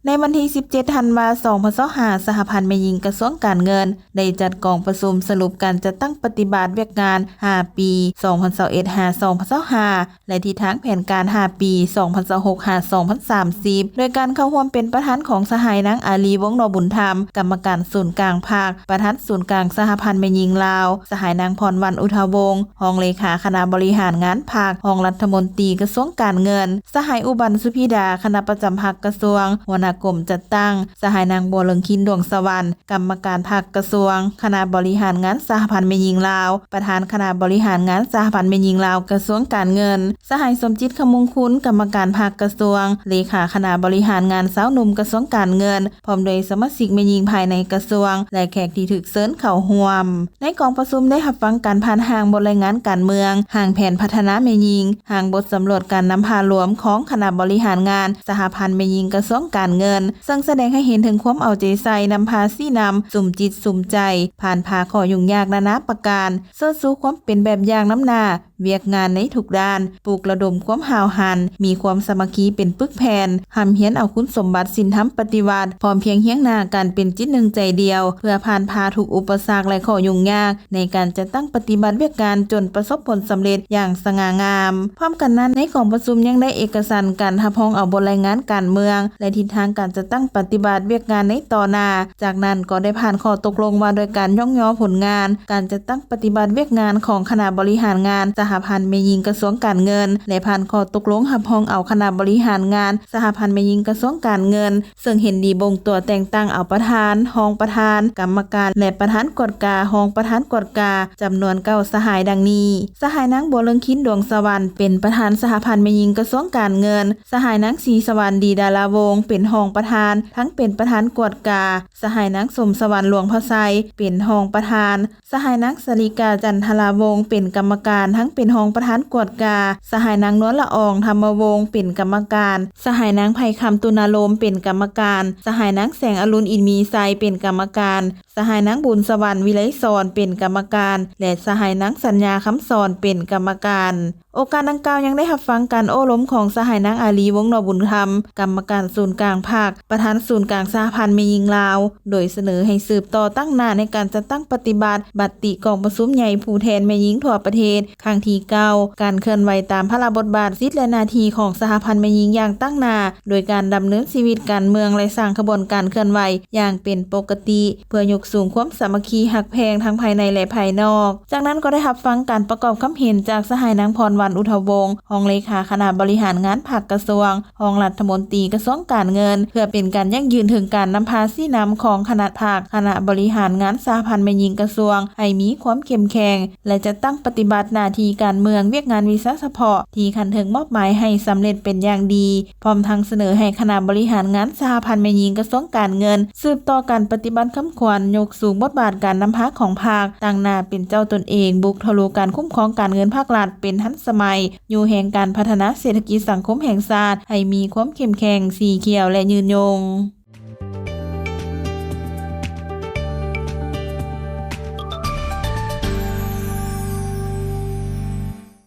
ໃນວັນທີສິບເຈັດ ທັນວາ ສອງພັນຊາວຫ້າ ສະຫະພັນແມ່ຍິງກະຊວງການເງິນ ໄດ້ຈັດກອງປະຊຸມສະຫຼຸບການຈັດຕັ້ງປະຕິບັດວຽກງານຫ້າປີ ສອງພັນຊາວເອັດ ຫາ ສອງພັນຊາວຫ້າ ແລະ ທິດທາງແຜນການຫ້າປີ ສອງພັນຊາວຫົກ ຫາ ສອງພັນສາມສິບ ໂດຍການເຂົ້າຮ່ວມເປັນປະທານຂອງສະຫາຍນາງ ອາລີ ວົງນໍບຸນທຳ ກຳມະການສູນກາງພັກ, ປະທານສູນກາງສະຫະພັນແມ່ຍິງລາວ, ສະຫາຍນາງ ພອນວັນ ອຸທະວົງ ຮອງເລຂາຄະນະບໍລິຫານງານພັກ, ຮອງລັດຖະມົນຕີກະຊວງການເງິນ, ສະຫາຍ ອຸບັນ ສຸພິດາ ຄະນະປະຈຳພັກກະຊວງ, ຫົວໜ້າກົມຈັດຕັ້ງ, ສະຫາຍນາງ ບົວເລິງຄິນ ດວງສະຫວັນ ກຳມະການພັກກະຊວງ, ຄະນະບໍລິຫານງານສະຫະພັນແມ່ຍິງລາວ, ປະທານຄະນະບໍລິຫານງານສະຫະພັນແມ່ຍິງລາວ ກະຊວງການເງິນ, ສະຫາຍ ສົມຈິດ ຄຳມຸງຄຸນ ກຳມະການພັກກະຊວງ, ເລຂາຄະນະບໍລິຫານງານຊາວໜຸ່ມກະຊວງການເງິນ, ພ້ອມດ້ວຍສະມາຊິກແມ່ຍິງພາຍໃນກະຊວງ ແລະ ແຂກທີ່ຖືກເຊີນເຂົ້າຮ່ວມ. ໃນກອງປະຊຸມໄດ້ຮັບຟັງການຜ່ານຮ່າງບົດລາຍງານການເມືອງ, ຮ່າງແຜນພັດທະນາແມ່ຍິງ, ຮ່າງບົດສຳຫຼວດການນຳພາລວມຂອງຄະນະບໍລິຫານງານສະຫະພັນແມ່ຍິງກະຊວງການເງິນ, ເຊິ່ງສະແດງໃຫ້ເຫັນເຖິງຄວາມເອົາໃຈໃສ່, ນຳພາຊີ້ນຳ, ສຸມຈິດສຸມໃຈ, ຜ່ານຜ່າຂໍ້ຫຍຸ້ງຍາກນານາປະການ, ເຊີດຊູຄວາມເປັນແບບຢ່າງນຳໜ້າ, ວຽກງານໃນທຸກດ້ານ, ປຸກລະດົມຄວາມຫ້າວຫັນ, ມີຄວາມສາມັກຄີເປັນປຶກແຜ່ນ, ຮ່ຳຮຽນເອົາຄຸນສົມບັດສິນທຳປະຕິວັດ, ພ້ອມພຽງຮຽງໜ້າກັນເປັນຈິດໜຶ່ງໃຈດຽວ, ເພື່ອຜ່ານຜ່າທຸກອຸປະສັກ ແລະ ຂໍ້ຫຍຸ້ງຍາກ ໃນການຈັດຕັ້ງປະຕິບັດວຽກງານຈົນປະສົບຜົນສຳເລັດຢ່າງສະຫງ່າງາມ. ພ້ອມກັນນັ້ນ, ໃນກອງປະຊຸມຍັງໄດ້ເອກະສັນການຮັບຮອງເອົາບົດລາຍງານການເມືອງ ແລະ ທິດທາງການຈັດຕັ້ງປະຕິບັດວຽກງານໃນຕໍ່ໜ້າ. ຈາກນັ້ນກໍໄດ້ຜ່ານຂໍ້ຕົກລົງວ່າດ້ວຍການຍ້ອງຍໍຜົນງານການຈັດຕັ້ງປະຕິບັດວຽກງານຂອງຄະນະບໍລິຫານງານສະຫະພັນແມ່ຍິງກະຊວງການເງິນ ແລະ ຜ່ານຂໍ້ຕົກລົງຮັບຮອງເອົາຄະນະບໍລິຫານງານສະຫະພັນແມ່ຍິງກະຊວງການເງິນ ເຊິ່ງເຫັນດີບົ່ງຕົວແຕ່ງຕັ້ງເອົາປະທານ, ຮອງປະທານ, ກຳມະການ ແລະ ປະທານກວດກາ, ຮອງປະທານກວດກາ ຈຳນວນເກົ້າສະຫາຍດັ່ງນີ້: ສະຫາຍນາງ ບົວເລິງຄິນ ດວງສະຫວັນ ເປັນປະທານສະຫະພັນແມ່ຍິງກະຊວງການເງິນ, ສະຫາຍນາງ ສີສະຫວັນ ດີດາລາວົງ ເປັນຮອງປະທານ ທັງເປັນປະທານກວດກາ, ສະຫາຍນາງ ສົມສະຫວັນ ຫຼວງພະໄຊ ເປັນຮອງປະທານ, ສະຫາຍນາງ ສາລິກາ ຈັນທະລາວົງ ເປັນກຳມະການ ທັງເປັນຮອງປະທານກວດກາ, ສະຫາຍນາງ ນວນລະອອງ ທຳມະວົງ ເປັນກຳມະການ, ສະຫາຍນາງ ໄພຄຳ ຕຸນາລົມ ເປັນກຳມະການ, ສະຫາຍນາງ ແສງອະລຸນ ອິນມີໄຊ ເປັນກຳມະການ, ສະຫາຍນາງ ບຸນສະຫວັນ ວິໄລສອນ ເປັນກຳມະການ ແລະ ສະຫາຍນາງ ສັນຍາ ຄຳສອນ ເປັນກຳມະການ. ໂອກາດດັ່ງກ່າວຍັງໄດ້ຮັບຟັງການໂອ້ລົມຂອງສະຫາຍນາງ ອາລີ ວົງນໍບຸນທຳ ກຳມະການສູນກາງພັກ, ປະທານສູນກາງສະຫະພັນແມ່ຍິງລາວ, ໂດຍສະເໜີໃຫ້ສືບຕໍ່ຕັ້ງໜ້າໃນການຈັດຕັ້ງປະຕິບັດບັດຕິກອງປະຊຸມໃຫຍ່ຜູ້ແທນແມ່ຍິງທົ່ວປະເທດ ຄັ້ງທີເກົ້າ ການເຄື່ອນໄຫວຕາມພາລະບົດບາດ, ສິດ ແລະ ໜ້າທີ່ຂອງສະຫະພັນແມ່ຍິງຢ່າງຕັ້ງໜ້າ, ໂດຍການດຳເນີນຊີວິດການເມືອງ ແລະ ສ້າງຂະບວນການເຄື່ອນໄຫວຢ່າງເປັນປົກກະຕິ ເພື່ອຍົກສູງຄວາມສາມັກຄີຮັກແພງທັງພາຍໃນ ແລະ ພາຍນອກ. ຈາກນັ້ນກໍໄດ້ຮັບຟັງການປະກອບຄຳເຫັນຈາກສະຫາຍນາງ ພອນວັນ ອຸທະວົງ ຮອງເລຂາຄະນະບໍລິຫານງານພັກກະຊວງ, ຮອງລັດຖະມົນຕີກະຊວງການເງິນ ເພື່ອເປັນການຢັ້ງຢືນເຖິງການນຳພາຊີ້ນຳຂອງຄະນະພັກ, ຄະນະບໍລິຫານງານສະຫະພັນແມ່ຍິງກະຊວງ ໃຫ້ມີຄວາມເຂັ້ມແຂງ ແລະ ຈັດຕັ້ງປະຕິບັດໜ້າທີ່ການເມືອງ, ວຽກງານວິຊາສະເພາະທີ່ຂັ້ນເທິງມອບໝາຍໃຫ້ສຳເລັດເປັນຢ່າງດີ. ພ້ອມທັງສະເໜີໃຫ້ຄະນະບໍລິຫານງານສະຫະພັນແມ່ຍິງກະຊວງການເງິນ ສືບຕໍ່ການປະຕິບັດຄຳຂວັນ ຍົກສູງບົດບາດການນຳພາຂອງພັກ, ຕັ້ງໜ້າເປັນເຈົ້າຕົນເອງ, ບຸກທະລຸການຄຸ້ມຄອງການເງິນພາກລັດເປັນທັນສະໄໝ, ຍູ້ແຮງການພັດທະນາເສດຖະກິດສັງຄົມແຫ່ງຊາດໃຫ້ມີຄວາມເຂັ້ມແຂງ, ສີຂຽວ ແລະ ຍືນຍົງ.